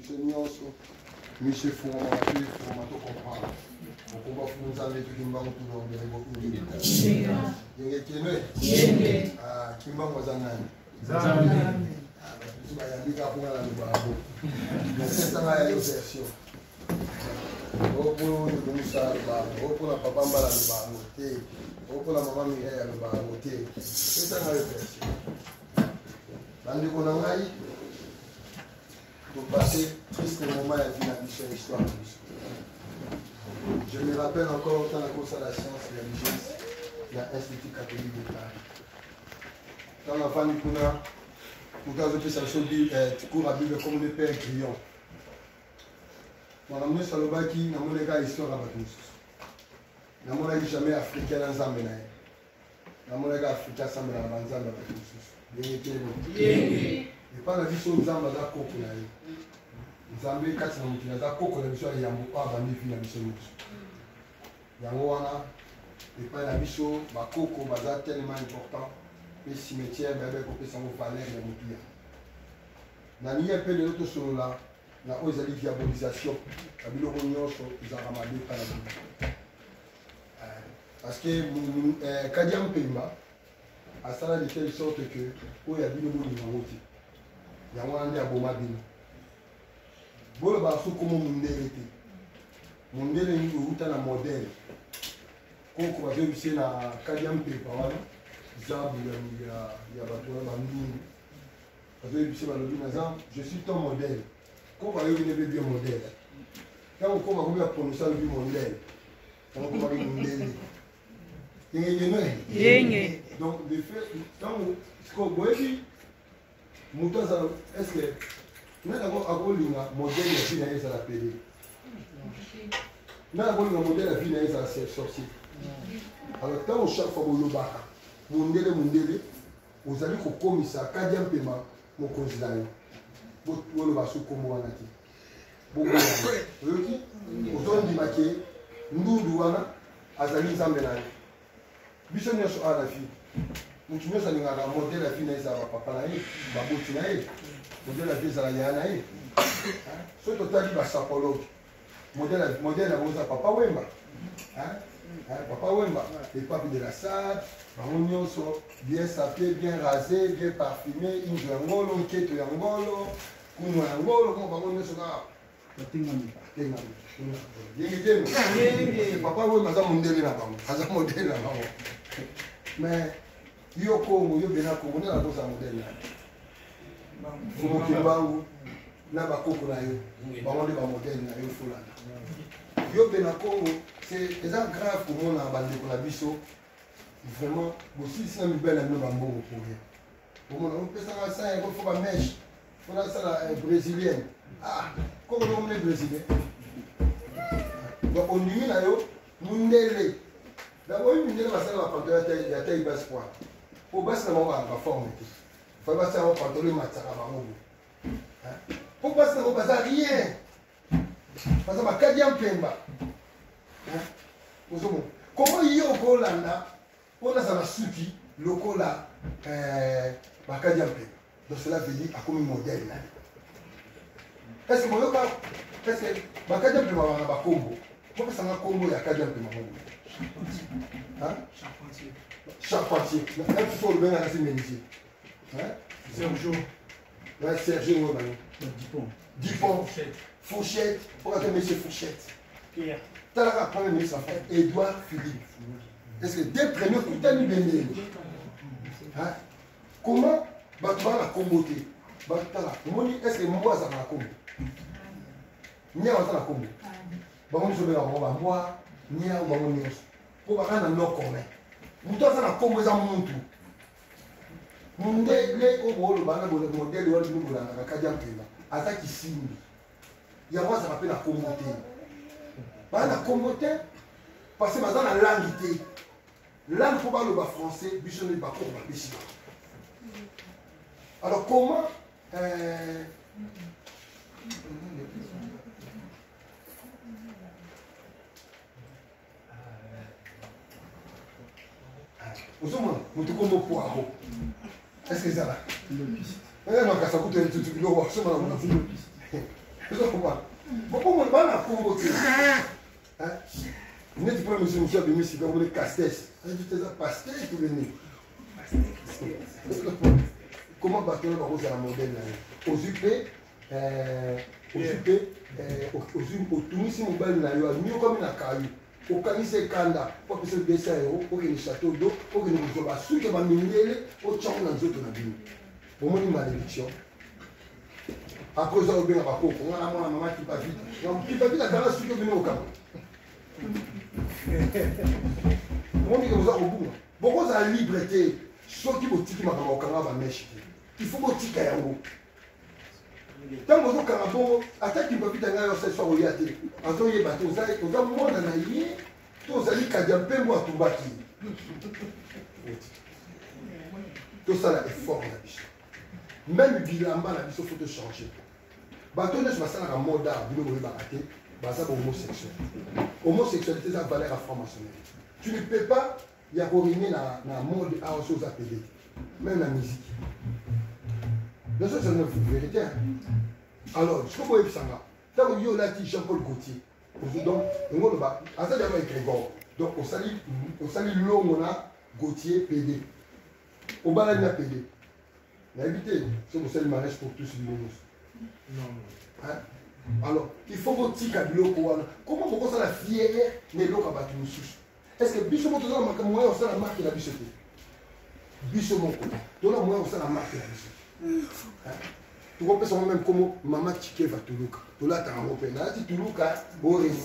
Biso nyonso miso efungwamaka mpe efungwama to comprendre mokomba fumu nzambe etu kimbangu tulongele bo ingeta yenge kende ah, kimbangu aza nani nzambe ah, bato mosusu bayambi kaka mpo nga na loba yango nasesanga ya yo version opo ndeko musa aloba yango opo na papa mbala aloba yango te opo na mama mireille aloba yango te pesanga yo version bandeko na ngai topasse triste moment ya vie na biso ya histoire na biso. Je me rappelle encore ntango nakosala science religieuse ya Institut catholique de Paris, ntango nafandi kuna, moto azopesa biso cours ya Bible comme le père Grillon. Makambo nyonso alobaki, namonaki kaka histoire ya bato mosusu, namonaki jamais africain na nzambe na ye. Namonaki afrika asambelaka banzambe ya bato mosusu ndenge keno epai na biso. Nzambe aza koko na ye, Nzambe kati na mokili aza koko na biso ya yambo oyo abandi vi na biso nyonso. Yango wana epai na biso bakoko baza tellement important, mpe cimetière bayebaki kopesa yango valeur ya motuya. Nalingi mpe lelo tosolola na oyo ezali diabolisation ya biloko nyonso ezalaka mabe epai na bino, parce que Kadia Mpemba asala de telle sorte que oyo ya bino bolinga yango te. Yango wana nde aboma bino. Bolobaka so komo mondele te, mondele euta na modèle koko bazoyebise na Kadia Mpemba wana, zabu ya bato wana bandundu bazoyebise, balobi naza, je suis ton modèle. Koko ayoki nde mpe bien modèle. Ntango koko akomi aprononce, alobi modèle, yango komaki mondele. Yenge. Donc de fait, ntango sikoyo boyebi moto azala, est ce que nani akolinga modèle ya vie na ye ezala pede? Nani akolinga modèle ya vie na ye ezala sorcier? Alors ntango chaque fois bolobaka mondele, mondele, ozali kokomisa Kadia Mpema mokonzi na yo. Boloba so kombo wana te, boboya. Oyoki, ozondima ke ndundu wana azali nzambe na yo. Biso nyonso awa na vie, motu nyonso alingaka modèle ya vie na ye ezala bapapa na ye, baboti na ye, modèle ya vie ezala yaya na ye. Soki totali basapologue, modèle yango eza Papa Wemba. Papa Wemba, le pape de la salle, bango nyonso bien sapé, bien rasé, bien parfumé, injo ya ngolo, nketo ya ngolo, kunwa ya ngolo, mo bango nyonso kaka batengami. Batengami yenge te. Papa Wemba aza mondele na bango, aza modèle na bango. Mais yo Kongo, yo bena Kongo, nde nakozala modèle na yo? Fumu Kimbangu na bakoko na yo, bango nde bamodèle na yo folanda. Yo mpe na Congo, c'est eza grave komona bandeko na biso vraiment bosilisi na mibali na bino bambongo pour rien. Omona opesaka sa yango, fo bamèche, fo nasala brésilienne. Ah, koko nokomona brésilien, donc ondimi na yo mundele. Donc oyo mindele basala bapantalon ya taille basse point po basi na bango baforme te, fai basala bapantalon ematisaka bango bo po basi na bango baza rien, baza bakadi ya mpemba. Ozomona komo yo okolanda mpo nazala suki lokola bakadi ya mpemba. Donc cela veut dire akomi modèle na ye. Est ce que boyoka, est ce que bakadi ya mpemba bana bakombo? Bopesanga kombo ya kadi ya mpemba moko. Charpentier na olobengaka si menuisier. Sergio. Ouais, Sergio oyo bango. Dupont. Dupont. Fourchette. Okaka monsieur Fourchette. Pierre. Talaka premier ministre en fait, Edouard Philippe. Est-ce que deux premiers kutani bendele? Hein? Comment bato baa na kombo te? Bato tala, omoni, est ce que mbwa azalaka na kombo? Niao aza na kombo? Bango nyonso obengaka bango bambwa, niao, bango nyonso mpo baka na nom commun. Moto aza na kombo eza mutu mondele oyo booloba na modele wana bino bolandaka Kadia Mpemba aza kisimbi, yango azalaka mpe na kombo te. Baza na kombo te parce que baza na langue te. Langue mpo baloba français, biso nde bakoko bapesi bango. Alors comment ozomona moto kombo poiro, est ce que ezala makasa kutu biloko asomana kuna? Ozokomona bokomona bana kombo te neti mpona mosusu mosusu abimi sika omoni castes eza paster to nini? Comment bato wana bakozala modèle na yo? Ozwi mpe ozwi mpe ozwi otungisi mobali na yo, anyokwami na kayu, okangisi ekanda mpo apesa 200 euro, okende Château d'Eau, okende kozwa basuki ya bamindele, otyango na nzoto na bino. Bomoni malédiction. Après oza kobenga bakoko, nga na mwana mama Kipavita. Kipavita akanga suki, obino okanga omoni oza kobunga. Bokozala libre te soki botiki makambo kokanga bamèches te. Il faut botika yango. Ntango ozokanga bongo, ata Kipavita ngai osalisa koya te, azoyeba te oza mwana na ye to ozali kadia mpembo atumbaki. Tosala effort na biso, même bilamba na biso faut tochanger. Bato nyonso basalaka mode art, bino boyebaka te, baza bahomosexuel. Homosexualité eza valeur ya franc-maçonnerie. Tu ne peux pas ya korégner na mode awa so oza pédé, même na musique nyonso. C'est une vérité. Alors siko boyebisanga, ntango yo olati Jean Paul Gaultier, donc yango oloba aza diaba égrégore. Donc osali longo na Gaultier pédé, obalani na pédé. Nayebi te soki osali mariage pour tous, bino nyonso. Alors il faut botika biloko wana. Comment bokosala fier na eloko ya bato mosusu? Est ce que biso moko toza na makambo moya kosala marque na biso te? Biso moko tona moya kosala marque na biso, tokopesa ngo même komo mama Chikeva Tuluka, tolataka yango mpe nalati Tuluka boreni.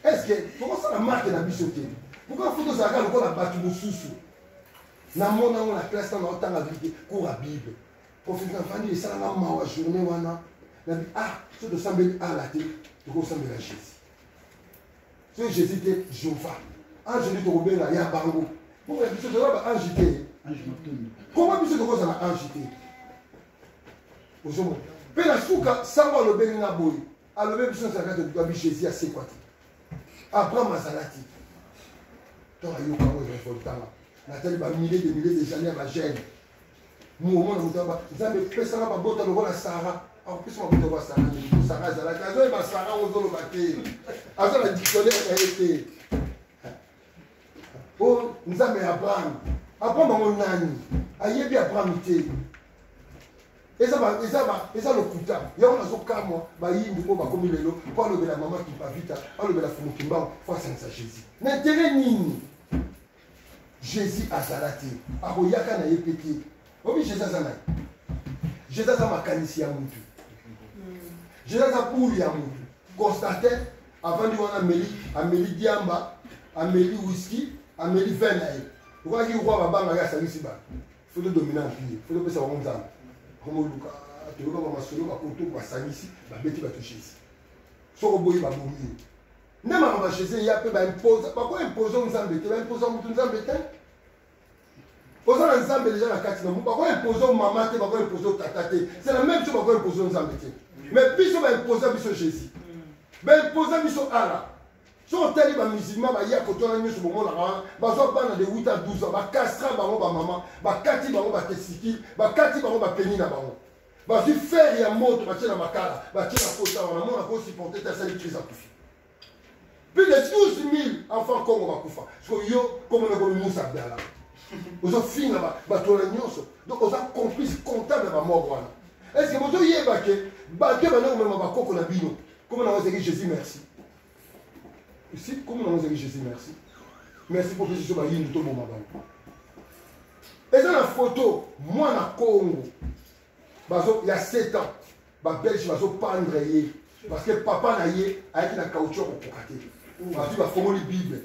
Est ce que tokosala marque na biso te? Pourquoi faut tozalaka lokola bato mosusu? Namona yango na classe, ntango naotanga cours ya Bible, professeur nafandi, esalanga mawa. Journée wana nabi: ah, so tosambeli Allah te, tokosambela Jésus. So Jésus te, Jova, ange nde tokobenga ya bango. Mpo ya biso toza baange te. Koma biso tokozala ange te. Ozomona mpe na suka sango alobeli nga boye, alobi biso nazalaka tobi Jésus asekwa te, Abraham azala te. To ayoka oyo révoltanga, natali bamilliers de milliers de années ya bajeûne. Omona moto aba Nzambe epesanga babota lokola Sara, akopesa mabota lokola Sara ndenge Sara azalaki. Azoyeba Sara ozoloba te, aza na dictionnaire na ye te. O Nzambe ya Abraham, Abraham yango nani? Ayebi Abraham te. Eza lokuta. Yango nazokamwa bayindi oyo bakomi lelo mpo alobela mama Kimpavita, alobela Fumu Kimbangu, fo asangisa Jésus na intérêt nini? Jésus azala te, akoyaka na ye mpe te. Obi Jésus aza nani? Jésus aza makanisi ya mutu, Jésus aza pulu ya mutu. Constantin avandi wana, ameli diamba, ameli whisky, ameli vin na ye, okoki roi babangaki, asangisi bato, faut todominer empire, faut topesa bango Nzambe. Komoluka toyoka bamasolo bakoto, basangisi, babeti bato Jésus. Soki oboyi, babomi yo. Nde makambo ya Jésus eya mpe baimpose, bakoimpose Nzambe te, baimpose motu Nzambe te. Oza na Nzambe déjà na kati na mo. Bakoimpose mama te, bakoimpose tata te, c'est la même chose, bakoimpose Nzambe te. Mais biso baimpose biso Jésus, baimpose biso Allah. Soki otali bamusulman baya kotwana nyonso, bomonaka wana bazwa bana de 8 à 12 ans, bacastra bango, bamama bakati bango batesticule, bakati bango bapénis na bango, bazwi fer ya moto, batie na makala, batie na kota wana, mona kosupporter te, asali crise, akufi. Plus de 12 000 enfants Congo bakufa. Soki yo komona komi Musa Abdala, ozofinga bato wana nyonso, donc oza complice comptable ya bamort wana. Est ce que bozoyeba ke bato banda komema bakoko na bino, komona yango ezalaki Jésus merci? Si komona yango ezalaki Jésus merci, merci mpo biso bayindu toboma bango. Eza na photo mwana Congo bazo ya 7 ans, babelge bazopendre ye parce que papa na ye ayaki na caoutchouc, kokoka te. Bazwi, bafongoli Bible,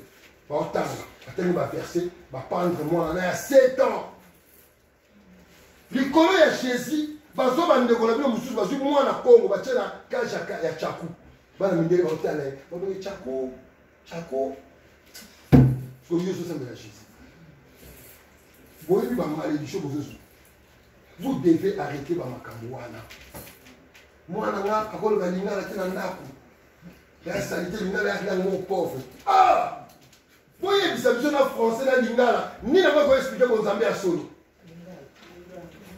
baotanga, batangi baverset, bapendre mwana na ya 7 ans likolo ya Jésus. Bazwa bandeko na bino mosusu, bazwi mwana Kongo, batie na cage ya chaku, bana mindele baotala ye, babengi chaku chaku. Soki yo ozosambela Jésus, boyebi bamalédiction bozozwa. Vous devez arrêter bamakambo wana. Mwana nga akoloba lingala te na ndako ya saleté, lingala ya langue moko pauvre. Ah, boyebisa biso na français, na lingala, nini yango ekoexpliquer bonzambe ya solo?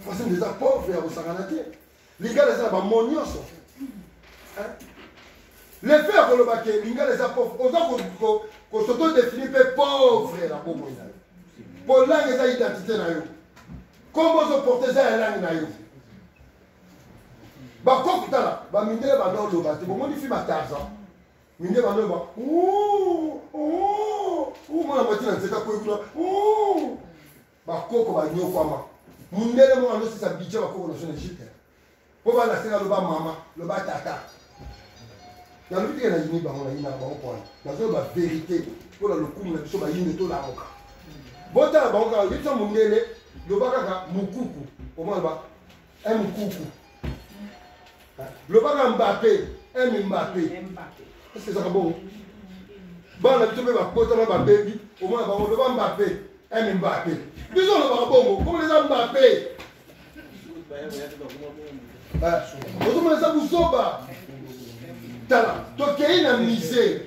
Français nde eza pauvre ya kosakana te. Lingala eza na bamo nyonso. L'effet ya koloba ke lingala eza pauvre, oza kosoto définir mpe pauvre na bomoi na yo. Mpo langue eza identité na yo. Kombo ozoporte eza ya langue na yo. Bakoko tala, bamindele banda oloba te, bomoni film ya Tarzan. Mindele banda oloba, mwana mwati na nzete akwei kuna, Bakoko banyokwama. Mundele moko azosisa budget bakoko na biso na Egypte. Mpo bana senga loba mama, loba tata. Nalobi teke nayini bango, nayinaka bango mpo wana. Nazoloba verite mpo na lokumu na biso bayindo tolamuka. Botala bango kaka, yebisa mundele, loba kaka mukuku. Omona loba un mukuku. Loba kaka Mbappe, un Mbappe. Est-ce que ezalaka bongo? Bana biso mpe bakotama babebi, omona bango loba Mbappe, un Mbappe. Biso olobaka bongo, komona eza Mbappe. Ozomona eza buzoba. Tala, tokei na musée,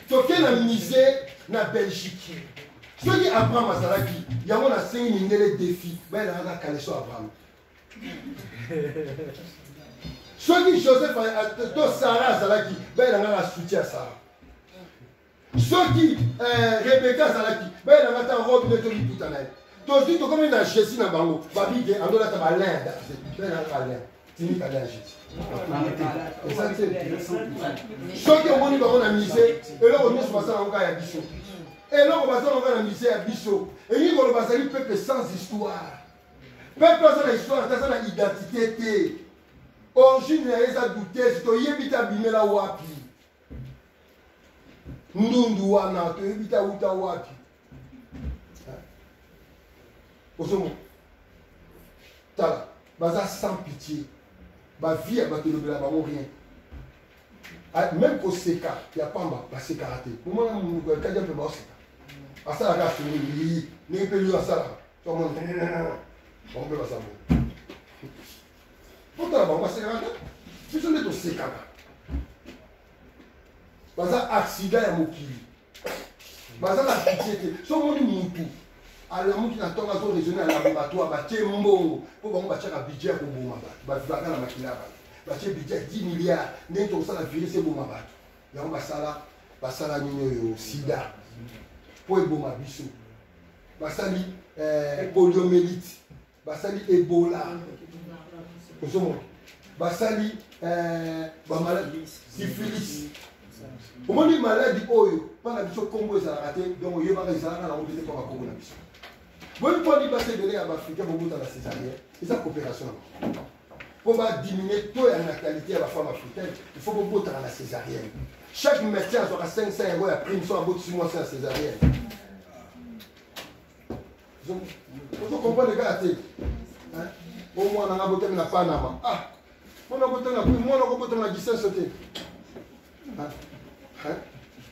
tokei na musée na Belgique. Soki Abraham azalaki, yango nasengi mindele défi, bayelaka kaka kaleso Abraham. Soki Joseph to Sarah azalaki, bayelanga na soutien ya Sarah. Soki eh, Rebecca azalaki, bayelanga ata robe nde to liputa na ye. Tozwi tokomi na Jésus na bango, babike andolata balin ya danger, bayelanga balin tinika ya Jésus. Eza te. Soki omoni bango na musée, eloko nyonso basala yango kaka ya biso. Eloko basala yango kaka na musée ya biso. Elingi koloba azali peuple sans histoire. Peuple aza na histoire te, aza na identité te. Origine na ye eza douteuse, toyebi te abimela wapi. Ndundu wana toyebi te awuta wapi. Ozomona? Tala, baza sans pitié. Ba vie ya bato elobela bango rien. Ah, même koseka ya pamba basekaka te. Bomona monoko ya kadia mpe baoseka. Asalaka sourire, ndenge mpe yo asalaka. Bango mpe baza bongo. Botala bango basekaka te. Biso nde tosekaka. Baza accident ya mokili. Baza na pitie te. So omoni mutu alamuki na ntongo azo raisonner na laboratoire, batie mbongo mpo bango batiaka budget ya koboma bato, bavivaka na makila ya bato, batie budget ya 10 milliards ndenge tokosala virus eboma bato. Yango basala basala nini oyo sida mpo eboma biso. Basali eh, poliomyélite, basali ebola, ozomona basali eh, bamaladi syphilis. Omoni maladi oyo mpo na biso kombo ezalaka te, donc oyebaka ezalaka nango mpe te mpo bakombo na biso. Boyebi mpo nini basi ebele ya baafricain bobota na césarienne? Eza coopération na bango mpo badiminue taux ya natalité ya bafemme africaine. Il faut bobotaka na césarienne. Chaque médecin azwaka 500 euro ya prime so abotisi mwasi na césarienne. Ozo comprendre kaka te. O mwana nga botami na Panama. Ah, mwana botami na mwana ko botami na Kisenso te.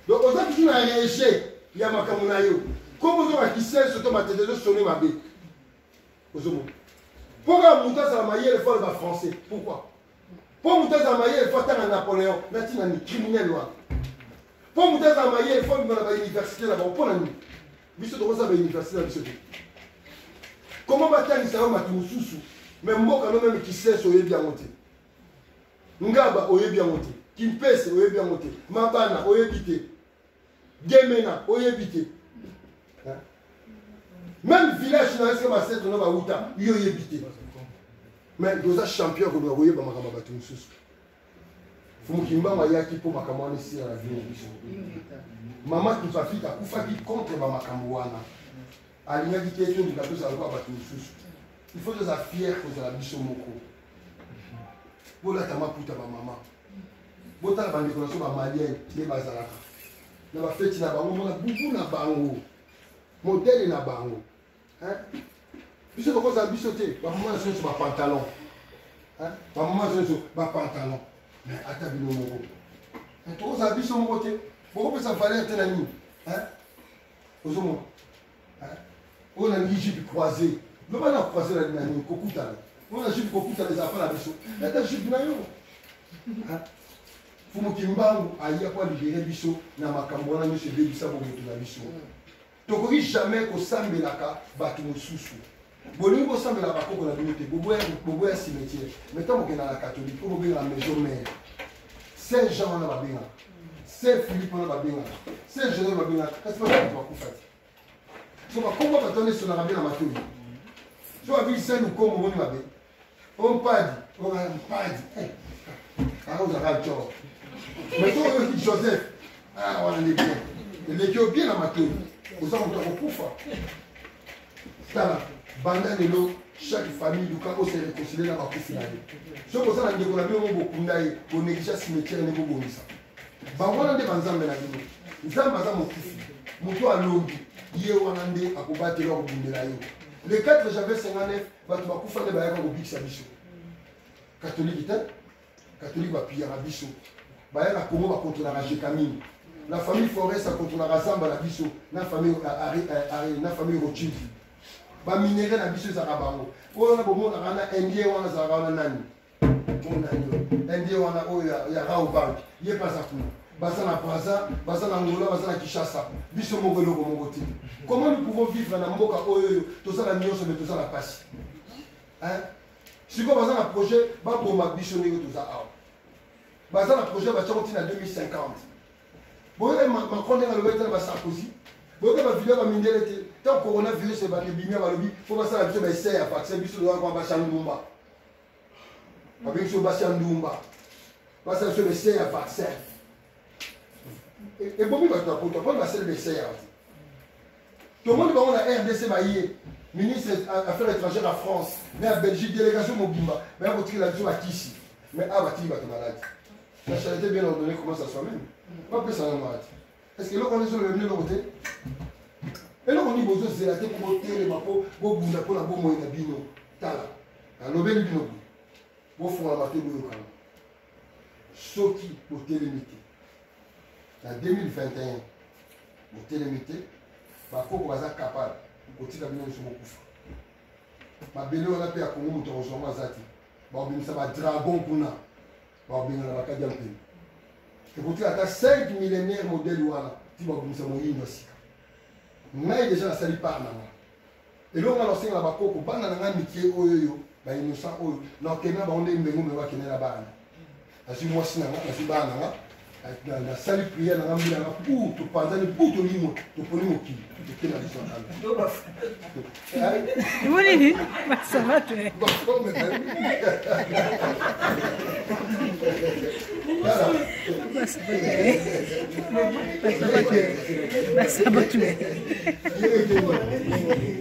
Donc oza toujours na rejet ya makambo na yo. Kombo ozoka Kisenso to Matete ezosone mabe. Ozomona. Mpo kaka moto azala mayele fo aloba français. Pourquoi? Mpo moto azala mayele fo atanga Napoléon na ntina ni criminel wana. Mpo moto azala mayele fo abima na bauniversité na bango. Mpo na nini? Biso tokozala bauniversité na biso te. Comment batangisa yo bato mosusu me mboka no meme Kisenso oyebi yango te, Ngaba oyebi yango te, Kimpese oyebi yango te, Mabana oyebi te, Gemena oyebi te, même village na esika basetre na bauta yo oyebi te. Mais toza champion ya koluka koyeba makambo ya bato mosusu. Fumu Kimbangu ayaki mpo makambo wana esila na vie na biso. Mama Kipafita akufaki contre ba makambo wana. Alingaki te tondika tozala lokola bato mosusu. Il faut tozala fier kozala biso moko. Bolata maputa ba mama. Botala bandeko na biso ba malien nde bazalaka na bafeti na bango, mona bubu na bango, modele na bango. Biso tokozala biso te, bamama na biso nyonso ba pantalon, bamama na biso nyonso ba pantalon. Mais ata bino moko tokozala biso moko te, bokopesa valeur te na nini? Ozomona oyo nalingi jupe croisé, loba na croisé na nini kokutana, oyo na jupe kokutana ezala mpa na biso, ata jupe na yo. Fumu Kimbangu aya po alibere biso na makambo wana nyonso ebebisa bomoto na biso. Tokoki jamais kosambelaka bato mosusu. Bolingi bosambela bakoko na bino te, boboya cimetière. Mais ntango bokenda na catholique, oyo bobengaka maison mère, Saint Jean wana babengaka, Saint Philippe wana babengaka, Saint Joseph babengaka, kasi bato bakufa te. So bakombo bato wana esonaka mpe na matoi. So babi Saint Lukombo omoni mabe, o mpadi, oyo mpadi, eh, akozaka jor. Mais soki oyoki Joseph, ah wana nde bien, eleki yo bien na matoi, oza moto akokufa. Tala, banda lelo chaque famille luka ose réconcilier na bakufi na yo. Soki oza na ndeko na bino moko bokunda ye, bonéglige cimetière nde bobongisa. Bango wana nde banzambe na bino. Nzambe aza mokufi, moto alongi, ye wana nde akobatela akobundela yo. Le 4 janvier 59 bato bakufa nde bayaka kobikisa biso. Catholique te, catholique bapiyaka biso. Baya na Congo bakontrolaka Gécamine. La famille Forest akontrolaka zamba na biso na famille na famille Rothschild. Ba minerais na biso ezalaka bango. Oyo wana bomonaka na Indien wana azalaka wana nani? Oyo nani? Indien wana oyo ya Rao Bank. Ye mpe aza kuna. Baza na Brazza, baza na Angola, baza na Kinshasa. Biso moko eloko moko te. Comment nous pouvons vivre na mboka oyo oyo toza na nyonso mais toza na pasi? Hein? Sikoyo baza na projet baboma biso ndenge toza awa. Baza na projet batiango ntina 2050. Boyoka Macron ndenge alobaki na ba Sarkozy. Boyoka ba video ba mindele te. Tant coronavirus ebandi ebimi balobi fo basala biso ba essai ya vaccin biso toza kwa basi ya ndumba. Babengi biso basi ya ndumba. Basala biso ba essai ya vaccin. Ebomi bato ya poto mpona basali ba essai ya te. Tomoni bango na RDC baye ministre affaires étrangères ya France na ya Belgique délégation mobimba baya kotikela biso bakisi mais awa batiki bato maladi. La charité bien ordonnée commence à soi-même. Bapesa na maladi. Est-ce que eloko wana ezoloba bino eloko te? Eloko nini bozozela te mpo botelema mpo bobunda mpo na bomoi na bino? Tala, nalobeli bino boye, bofongola matoi boyokana. Soki botelemi te na 2021, botelemi te, bakoko baza capable kotika bino nyonso bokufa. Mabele wana mpe ya Kongo moto akozwa yango aza te. Bakobimisa ba dragon kuna, bakobengana bakadi ya mpembe. Ekotika ata 5 millénaire modèle wana ti bakobimisa moyindo ya sika. Ngai deja nasali part na nga. Eloko nga nasenga na bakoko, bana na nga mike oyo oyo, ba innocent oyo, nakokende na bango nde mbengo mbengo bakende na bana. Nazwi mwasi na nga, nazwi bana na nga, nasali prière na nga mbila na nga, pour topanzani, pour tolimwe, toponi mokili, tokende na biso na kanda. Nini? Basala te.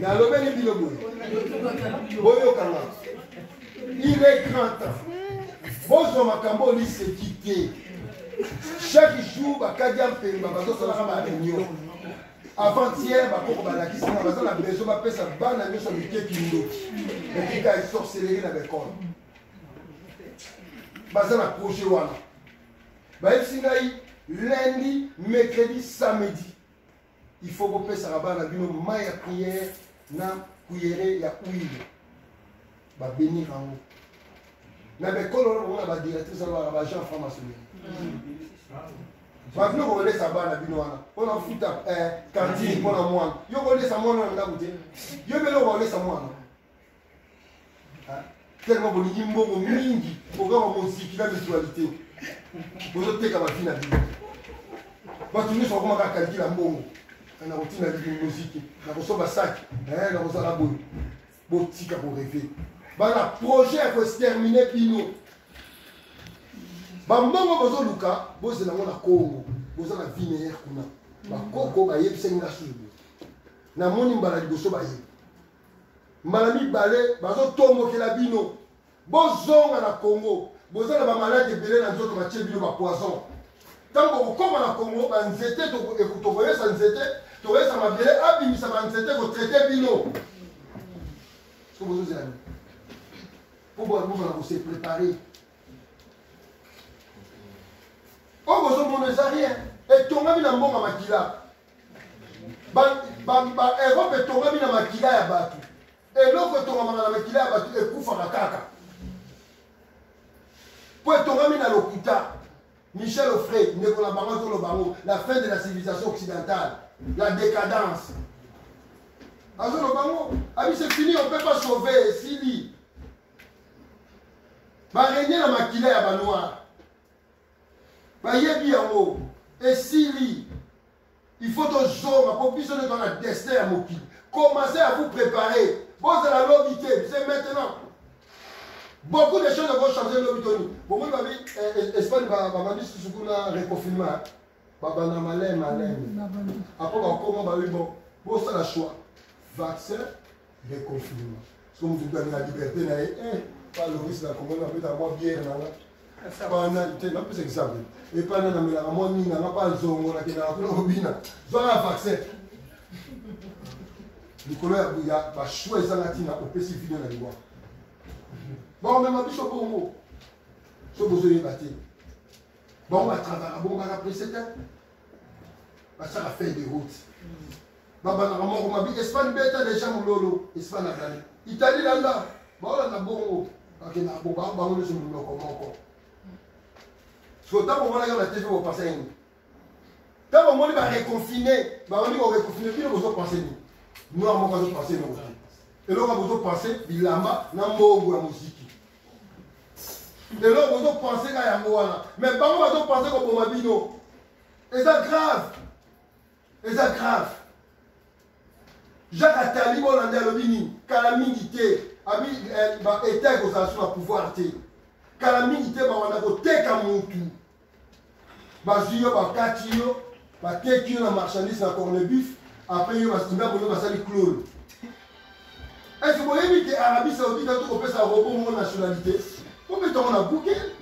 Nalobeli bino boye, boyokanga, il est grand temps bozwa makambo liseki te. Chaque jour bakadi ya mpemba bazosalaka ba réunion. Avant-hier bakoko balakisi nga baza na besoin bapesa bana nyonso mike kindoki ekika ya sorcellerie na baekole. Baza na projet wana. Bayebisi ngai lundi, mercredi, samedi il faut bopesaka bana bino mai ya prière na cuillère ya huile. Babénir yango. Na baekole wana bomona ba directrice wana ba agent franc-maçonnerie. Bavino kolesa bana bino wana mpona futa cantine mpona mwana. Yo kolesa mwana na ndako te. Yo mpe eloko kolesa mwana. Tellement bolingi mbongo mingi, okaka moziki na mutualité. Bozoteka ba vie na bino. Bato nyonso bakoma kaka calcul ya mbongo. Na kotinda moziki, na kosomba sac, na kozala boye. Botika korêver. Bana projet ya koexterminer bino. Bambongo bozoluka, bozela yango na Congo. Boza na vie meilleure kuna. Bakoko bayebisaki nga susu boye. Namoni mbala liboso baye. Mbala mibale bazotombokela bino. Bozonga na Congo. Boza na ba malade ebele na nzoto batie bino ba poison. Tango bokokoma na Congo, ba nzete tokoyesa nzete, tokoyesa mabele abimisa ba nzete kotraite bino. Soki bozozela nini? Po bobanda ko se préparer. Oyo bozomona eza rien. Etongami na mbongo ya makila. Ba Europe etongami na makila ya bato. Eloko etongamaka na makila ya bato ekufaka kaka. Po etongami na lokuta. Michel Onfray, ndeko na bango azoloba yango, la fin de la civilisation occidentale, la décadence. Azoloba ngo, abi c'est fini, on peut pas sauver, esili. Ba régner na makila ya ba noir. Bayebi yango, esili. Il faut tozonga po biso nde toza na destin ya mokili. Commencez à vous préparer. Bozala lobi te, c'est maintenant. Beaucoup de choses vont changer lobi toni. Bomoni babi Espagne babandi susu kuna reconfinement. Babanda maleme maleme. Après bakoma babi bon, bosala choix. Vaccin, reconfinement. Soki moto alinga liberté na ye, pa Loris na Congo nabetaka mwa bière na nga. Pana te napesa exemple. Epana namelaka mwa nini na nga pa nzongo nakendaka kuna kobina. Zwaka vaccin. Likolo ya bachoix ezanga ntina opesi video na liwa. Bakomema biso bongo. Soki bozoyeba te. Bango batravaka bongo baka presse te. Basala feuille de route. Babandaka moko mabi Espagne beta déjà mololo Espagne azali. Italie landa baolanda bongo bakendaka bongo bango nyonso monoko moko. Soki ntango omonaki na TV bopense nini? Ntango omoni bareconfine babandi koreconfine bino bozopense nini? Noir moko azopense eloko te. Eloko bozopense bilamba na mbongo ya moziki. Eloko bozopense ka yango wana. Mais bango bazopense koboma bino. Eza grave. Eza grave. Jacques Attali bolanda alobi nini? Kala mingi te. Abi ba état ekozala sur na pouvoir te. Kala mingi te bawanda koteka mutu. Bazwi yo bakati yo, bateki yo na marchandise na cornebif, après yo immeuble yo basali clone. Est-ce que boyebi ke Arabie Saoudite atu kopesa robot mo nationalité? Bobeta ngo na Google.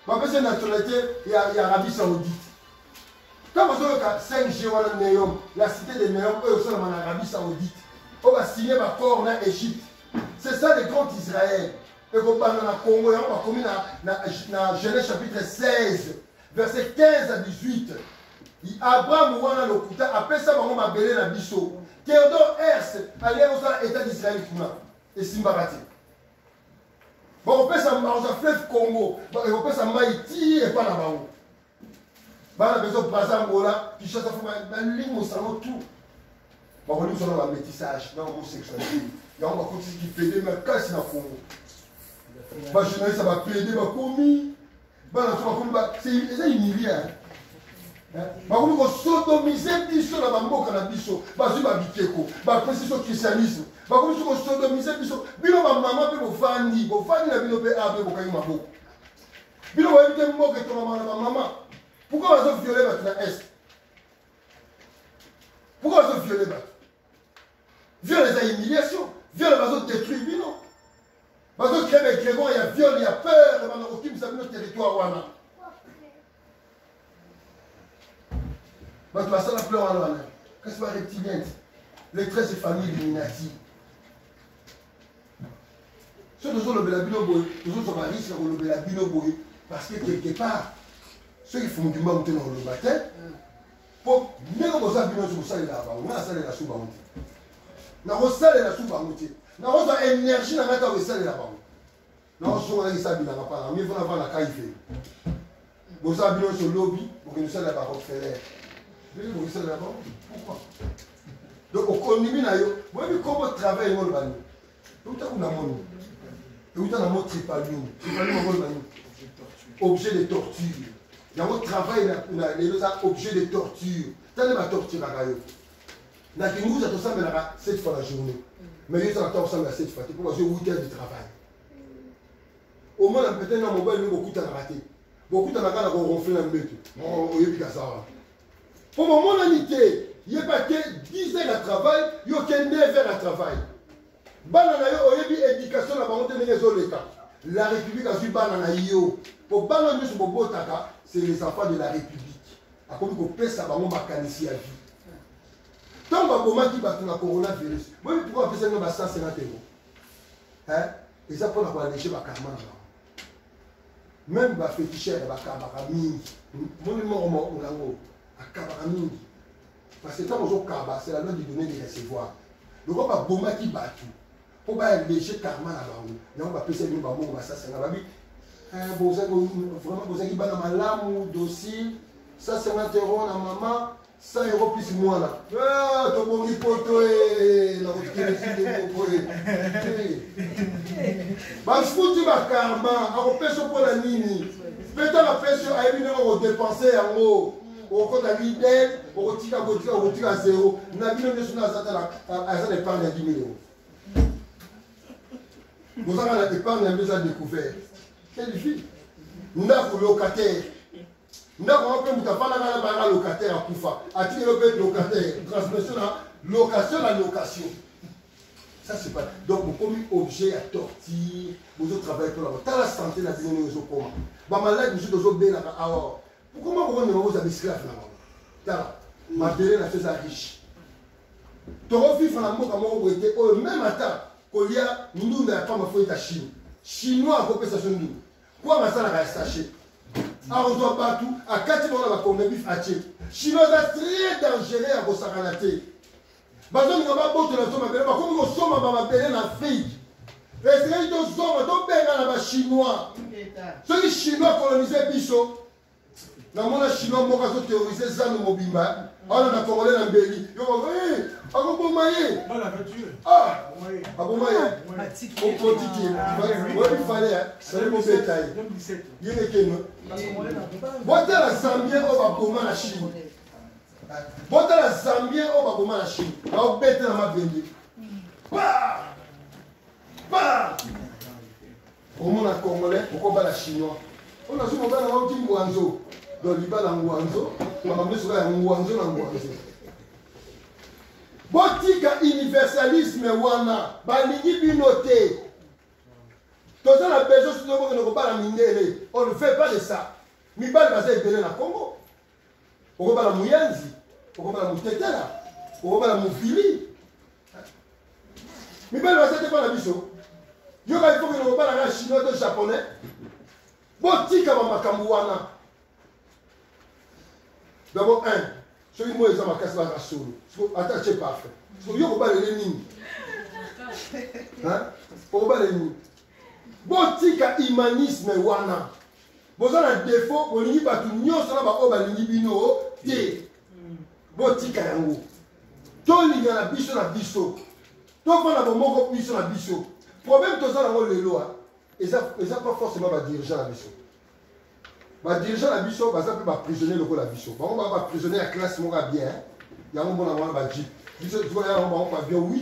Bapesa nationalité ya Arabie Saoudite. Ntango ozoyoka 5G wana Neom, la cité de Neom oyo osalama na Arabie Saoudite, oyo basigne baccord na Égypte. C'est ça le grand Israël. Ekobanda na Congo, yango bakomi na Genèse chapitre 16, verset 15 à 18. Abraham wana lokuta apesa bango mabele na biso. Théodore Herzl alia kosala état d'Israël kuna. Esimbaka te. Bakopesa bakozwa fleuve Congo, bakopesa mai ti epa na bango. Bana bezo Brazza Angola, Kinshasa fo balingo sango tout. Bakolingo sango ba métissage na homosexualité. Yango bakotisi ki PD makasi na Congo. Ba journaliste ba PD bakomi bana so bakomi ba c'est eza humilié. Bakomi kosodomise biso na bamboka na biso, bazwi ba bikeko, bapesi biso christianisme, bakomi so kosodomise biso. Bino bamama mpe bofandi, bofandi na bino mpe a mpe bokangi maboko. Bino boyebi te mboka etongama na bamama. Pourquoi bazo violer bato na Est? Pourquoi bazo violer bato? Viol eza humiliation, viol bazo détruire bino. Bazo créer ba égrégore ya viol ya peur bana kokimisa bino territoire wana. Bato basala plan wana wana. Kasi ba reptiliens, les 13 familles Illuminati. Soki tozolobela bino boye, tozozwa ba risque ya kolobela bino boye parce que quelque part soki fumuki mbangu te na koloba te po ndenge boza bino nyonso bosalelaka bango, ngai nasalela su bango te, nakosalela su bango te, nakozwa énergie na ngai ntango esalela bango, nakozonga nakisa bilanga mpana mieux vaut navanda kaive. Boza bino nyonso lobi bokende kosalela ba Rockefeller, bino bokosalela bango pourquoi? Donc okondimi na yo, boyebi kombo travail yango oloba nini? Euta kuna moni, euta na mot tripalium. Tripalium yango oloba nini? Objet de torture. Yango travail na lelo eza objet de torture. Tala nde batorturaka yo na kinguza, tosambelaka 7 fois la journée, mais yo ezaka ntango osambela 7 fois te mpo bazwi 8 heures du travail. Omona peut-être na mobali no bokutanaka te, bokutanaka na koronfle na mbeto, oyebi kaza wana mpo bomonani te. Yeba te 10 heures ya travail, yo ke 9 heures ya travail. Bana na yo oyebi éducation na bango te ndenge ezoleka. La République azwi bana na yo, po bana nyonso bobotaka, c'est les enfants de la République. Akomi kopesa bango makanisi ya vie. Ntango babomaki bato na coronavirus, boyebi pourquoi bapesaki ba 150 euros? Hein? Eza mpona koalléger bakarma na bango. Même baféticheur bakabaka mingi. Moni moko moko yango akabaka mingi. Parce que ntango ozokaba, c'est la loi du donner de recevoir. Loko babomaki bato mpo baalléger karma na bango, yango bapesaki bino bambongo basasanga babi vraiment bozalaki bana malamu, docile, 150 euros na mama. 100 euro plus mwana ah, tobongi poto eh, nakokelesindemoko eh. Bafuti bakarma akopesa mpo na nini? Mpe ntango apesi yo, ayebi ndenge okodepense yango. Okokota lidel, okotika kotika, okotika zero. Na bino nyonso na aza na epargne ya 10 000 euro. Bozaka na epargne yango eza découvert. Quelle vie! Ndako locataire, ndako yango mpe moto afandaka na banga locataire akufa, atikeli mpe locataire, transmission na location na location. Ça, c'est pas. Donc bokomi objet ya torture. Bozotravaille mpona kotala santé na bino ndenge ezokoma, bamaladi mosusu tozobelaka awa. Pokoma bokondima bozala esclave na bango? Tala mabele na biso eza riche. Tokovivre na mboka moko boye te oyo meme ata kolia ndunda ya pamba fo eta Chine. Chinois akopesa so ndunda, kwanga asalaka ya sachet, akozwa bato akati bango na bakonde bif atie. Chinois aza très dangereux ya kosakana te. Bazolinga babotola biso mabele, bakomi kosomba bamabele na Afrique. Esengeli tozonga, tobengana bachinois. Soki Chinois colonise biso, namona Chinois moko azoterrorise zando mobimba awa na Congolais na mbeli yo, akoboma ye, aboma ye, okotiki oyebi fale sali bobeta ye ye nekeno. Botala Zambien oyo baboma na Chine, botala Zambien oyo baboma na Chine, baobeta na mabende pa pa. Omona Congolais okobala Chinois oyo nazwi mobala nauti Ngwanzo, donc libala Ngwanzo, makambo nyonso ya Ngwanzo na Ngwanzo. Botika universalisme wana, balingi bino te. Toza na besoin soki tokokende kobala mindele, on ne fait pas de ça. Mibali baza ebele na Congo. Okobala Moyanzi, okobala Motetela, okobala Movili, mibali baza te mpo na biso. Yoka, ifo kende kobala kaka Chinois to Japonais. Botika bamakambo wana. D'abord un, soki moi eza makasi, baka solo ata tie parfait. Soki yo kobalele nini, okobalele nini? Botika humanisme wana. Boza na défaut, bolingi bato nyonso na baoyo balingi bino te. Botika yango. Tolingana biso na biso, tofanda bomoko biso na biso. Problème toza nango lelo eza pas forcément badirigeant na biso. Badirigeant na biso baza mpe baprisonnier lokola biso. Bango baa baprisonnier ya classe moko ya bien. Yango mona wana bajeep, biso toya yango, bango pavillon 8,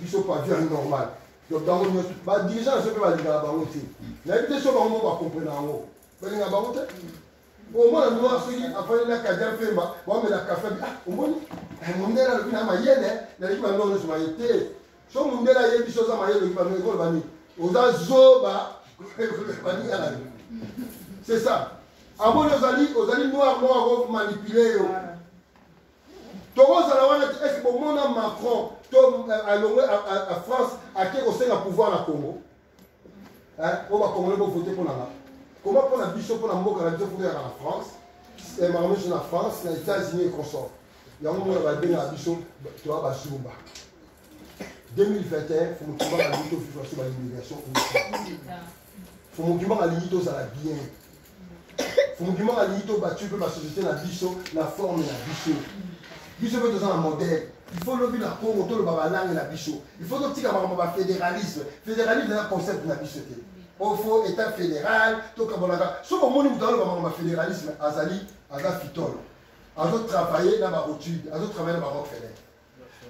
biso pavillon normal. Donc bango nyonso badirigeant na biso mpe balingaka bango te. Nayebi te so bango moko bacomprena yango, balingaka bango te. Omona noir soki afandi na Kadia Mpemba, bamela kafe, ah, omoni mondele alobi na mayele, naleki banor nyonso maye te. So mondele ayebi so oza mayele, oki banor ekoloba nini? Oza zoba, baninga na yo. C'est ça. Amoni ozali noir moko akomanipule yo. Tokozala wana te. Est-ce bomona Macron to alongwe a France, ake kosenga pouvoir na Congo oyo bacongolais bovote mpo na nga? Koma mpo na biso, mpo na mboka na biso, fo toyaka na France, makambo nyonso na France, na États-Unis et consort. Yango mona babengaka biso toya bazumba. 2021, Fumu Kimbangu alingi tovivre so baimmigration. Fumu Kimbangu alingi tozala bien. Fumu Kimbangu alingi tobâtir mpe basociété na biso na forme na biso. Biso mpe toza na modèle. Il faut lobi na Congo toloba balangue na biso. Il faut totika makambo bafédéralisme. Fédéralisme eza concept na biso te. O faut état fédéral tokabolaka. So bomoni moto aloba makambo ya fédéralisme, azali aza fitole, azotravaille na barotude, azotravaille na baRockefeller.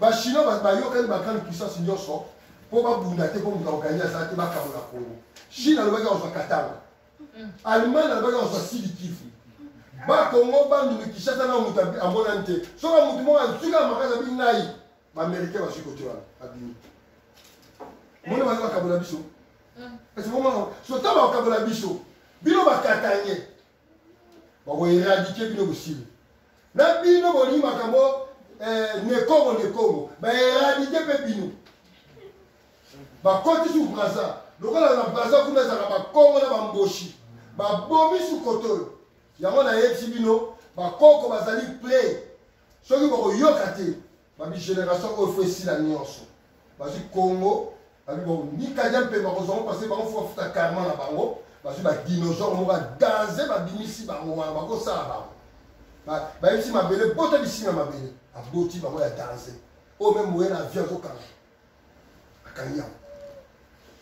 Bachinois bayokani, bagrande puissance nyonso, mpo babunda te, mpo moto akoganye aza te. Bakabola Congo. Chine alobaki akozwa Katanga, Allemagne alobaki akozwa Sidi Kivu, Bakongo, Bandundu, Kinshasa na moto amonani te. Soki motu moko azwika makasi, abi ngai, baaméricain bazwi kote wana, babimi. Moni baza bakabola biso. Ese bomona so ntango bakabola biso, bino bakatanye, bakoéradiquer bino bosili na bino. Bolingi makambo nekongo, nekongo baéradiquer mpe bino. Bakoti su Braza, lokola na Braza kuna ezalaka bakongo na bamboshi, babomi su kote oyo. Yango nayebisi bino, bakoko bazali prêt. Soki bokoyoka te, babi génération oyo fo esila nyonso. Bazwi Congo, babi bon mikadia mpe bakozwango, parce bango fo bafuta karma na bango. Bazwi badinosaure moko ya danger, babimisi bango wana, bakosala bango. Bayebisi mabele bota bisimi ya mabele, aboti bango ya danger. Oyo meme moye na avion azokanga, akangi yango.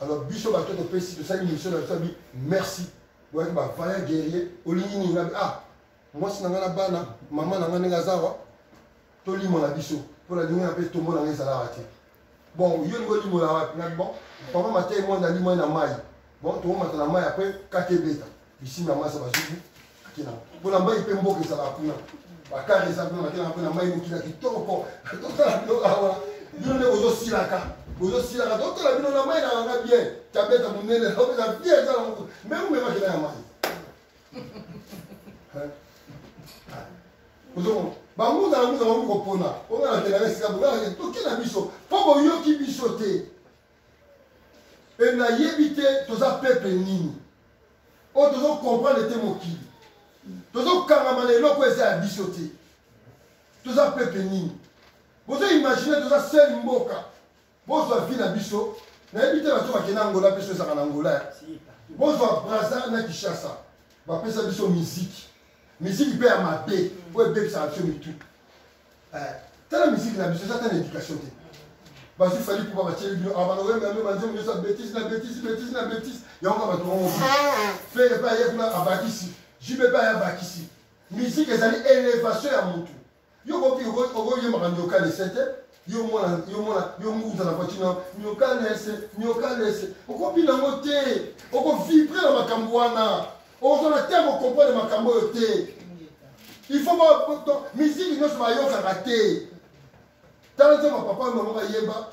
Alors biso bato topesi, tosali mission na biso, abi merci, boyaki ba vaillant guerrier. Olingi nini? Ngabi ah, mwasi na ngai na bana, mama na ngai ndenge aza awa, tolimola biso mpo nalingi na mpe tombo na ngai ezalaka te. Bon, yo olingi olimola wapi? Ngabi bon, papa Matei Mwanda alimoi na mai. Bon, tokomata na mai, apres kaka ebeta bisimi ya masa bazubu akena mpo na mai mpe mboka ezalaka kuna, bakare eza kuna, bakendaka mpe na mai, mokili ya kitoko. Totala biloko awa, bino nde bozosilaka, bozosilaka. Totala bino na mai na yanga bien, tabeta monene obeta bien, eza nango meme omemaki na ya mai. Ozomona banguza na nguza bango kopona onga nakendaka esika bonga toke na biso mpo boyoki biso te. E nayebi te toza peuple nini oyo tozokomprendre te mokili, tozokangama na eloko eza ya biso te. Toza peuple nini? Bozo imagine toza seul mboka bozwa vie na biso. Nayebi te bato bakenda Angola mpe so ezalaka na Angola. Bozwa Braza na Kinshasa, bapesa biso miziki, miziki mpe ya mabe oyo ebebisaka biso mitu. Tala miziki na biso, eza ta na éducation te. Bazwi Fally Ipupa, batieli bino abana oyemba banzembo nyonso ya bétise na bétise, bétise na bétise. Yango kaka bato bango. Ferre mpe aye kuna abakisi, JB mpe aye abakisi. Musique ezali élévation ya motu. Yo koki okoyembaka nyoka lese te, yo mwana, yo mwana, yo nguza na voiture na nyoka lese, nyoka lese, okobina yango te, okovibre na makambo wana, okozala te kokomprendre makambo oyo te. Il faut musique nyonso bayokaka te. Tala nzembo papa oyo mama bayemba,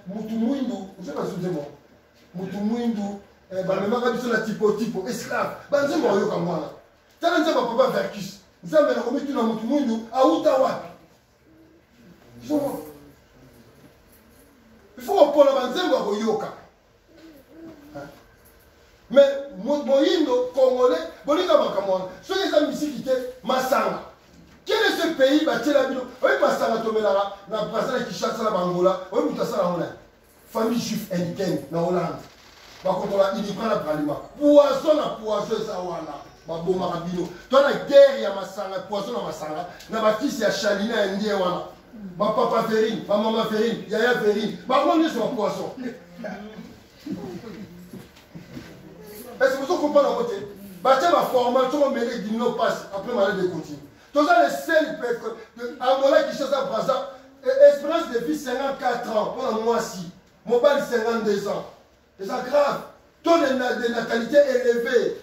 mutu mwindu, ozoka su nzembo mutu mwindu, bamemaka biso na tipo tipo esclave, banzembo bayoka mwana. Tala nzembo papa Verkys, Nzambe na komituna mutu mwindu auta wapi. Il faut kopona banzembo ya koyoka. Mais moyindo congolais bolinga makambo wana, soki eza misiki te, masanga. Quel est ce pays batiela bino oyo masanga tomelaka na Braza, na Kinshasa, na Bangola? Oyo moto asala yango na famille juif Heineken na Hollande, bakotola Uniprand na Bralima, poison na poison eza wana, babomaka bino. To na guerre ya masanga, poison na masanga na bakisi ya Chalina ya ndie wana, bapapa verine, bamama verine, yaya verine, bango nyonso bapoison. Est-ce que vous comprenez yango te? Batia baformation, omele dimino passe, après malade continue. Toza le seul peuple de Angola, Kinshasa, Braza, espérance de vie 54 ans mpona mwasi, mobali 52 ans. Eza grave, taux de natalité élevé.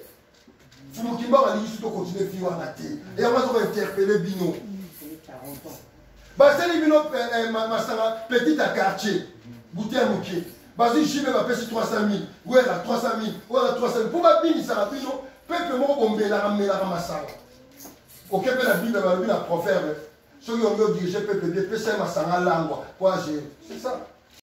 Fumukimba balingi su tocontinue vie wana te, yango aza kointerpele bino. Basali bino masanga petit à quartier, bouteille ya moke, bazwi jime, bapesi 300 000, wera 300 000, wera 300 000, mpo babinisaka bino peuple moko bombelaka melaka masanga. Oke mpe na Bible, balobi na Proverbe, soki ongi odirige peuple bien, pesa ye masanga langwa po agere. C'est ça.